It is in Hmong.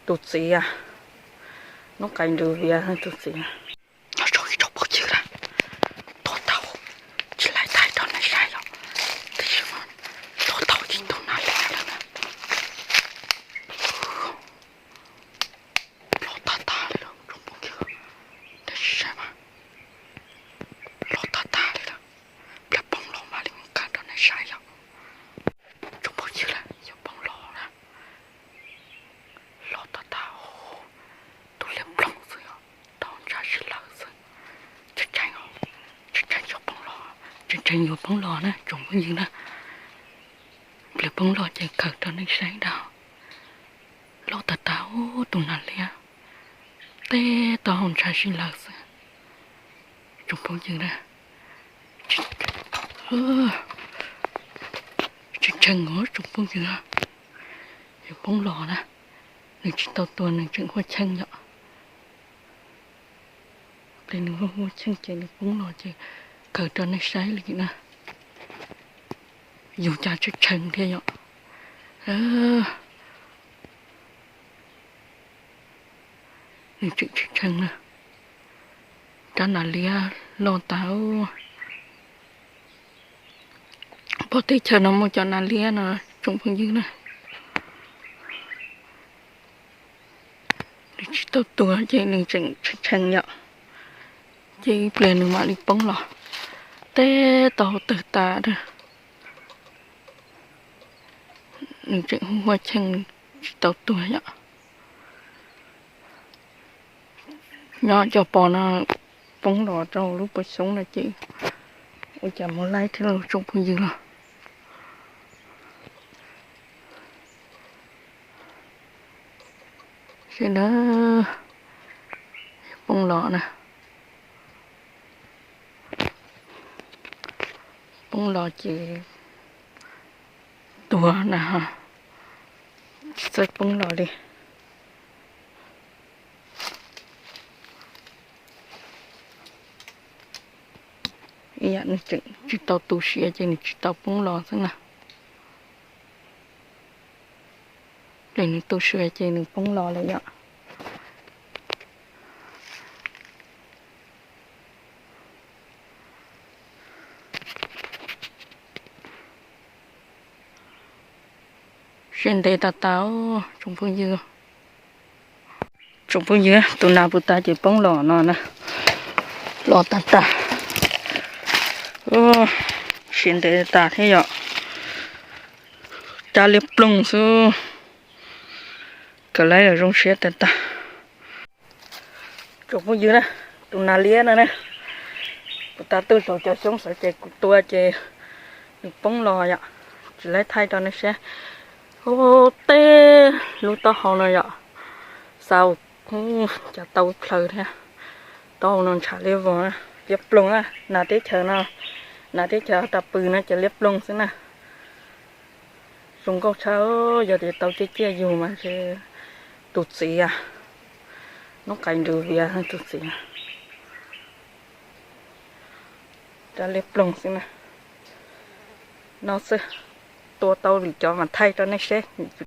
Tus txiv, hnub qais nrws vias tus txiv. Nyob zoo ib tsoom phooj ywg na, tuaj tau, tsis laib thaij rau nej saib yom, tiam sis mas tuaj tau ib tug nas liab lawm na. Loj tag tag li lawm tsoom phooj ywg, nej saib mas, loj tag tag li lawm. Pliag poob los mam li muab kaw rau nej saib yom. Tsoom phooj ywg, yog poob los na, loj tag tag, tus liab ploog xwb yom, tau ntshav sib law xwb. Tseem tseem, tseem tseem yuav poob los, tseem tseem yuav poob los na tsoom phooj ywg na. Pliag poob los ces khaws rau nej saib dab. Loj tag tag, tus nas liab, teb tau hau ntshav sib law xwb tsoom phooj ywg na. Tseem tseem os tsoom phooj ywg, yuav poob los na, nws tsis tau tuag nws tseem huaj cheej yom. Ces nws huaj huaj cheej ces nws poob los ces khaws rau nej saib li na. Yus cas tseem tseem thiab yom. Nws tseem tseem tseem na. Rab nas liab loj tag. Pog teb chaws no muaj cov nas liab no tsoom phooj ywg na. Nws tsis tau tuag ces nws tseem tshee tshee yom. Ces ib pliag nws mam li poob los. Teb tau tawg tas. Nws tseem hu huaj cheej, tsis tau tuag yom. Nyob cov pos no poob los rau lub pob xyoob no ces ua cas mus laib thiab los tsoom phooj ywg los. Seb na, poob los na. Poob los ces tuag na, tsis txawj poob los li. Ib yam nws tseem tsis tau tu siav ces nws tsis tau poob los xwb na. Ces nws tu siav ces nws poob los lawm yom. Siav ntev tas tas tsoom phooj ywg. Tsoom phooj ywg, tus nas puag ta ces poob los no na, los tag tag, siav ntev tas thiab yom, rab liab ploog xwb, kawm laib los zoo siab tag tag. Tsoom phooj ywg na, tus nas liab no na, kuv tav twj zaum cov xyoob xwb ces kuv tua ces nws poob los yom, tsis laib thaij rau nej saib. Ub, teb lub taub hau no yom, xav cas tau plhaws thiab. Taub hau no ntshav liab vog, liab ploog na, nas teb chaws no, nas teb chaws tas pw no ces liab ploog xwb na. Zoo nkauj tshaj, yog tias tau ciaj ciaj yug mas ntshe tus txiv, hnub qais nrws vias tus txiv. Rab liab ploog xwb na. No xwb, tua tau lwm cov mas thaij rau nej saib.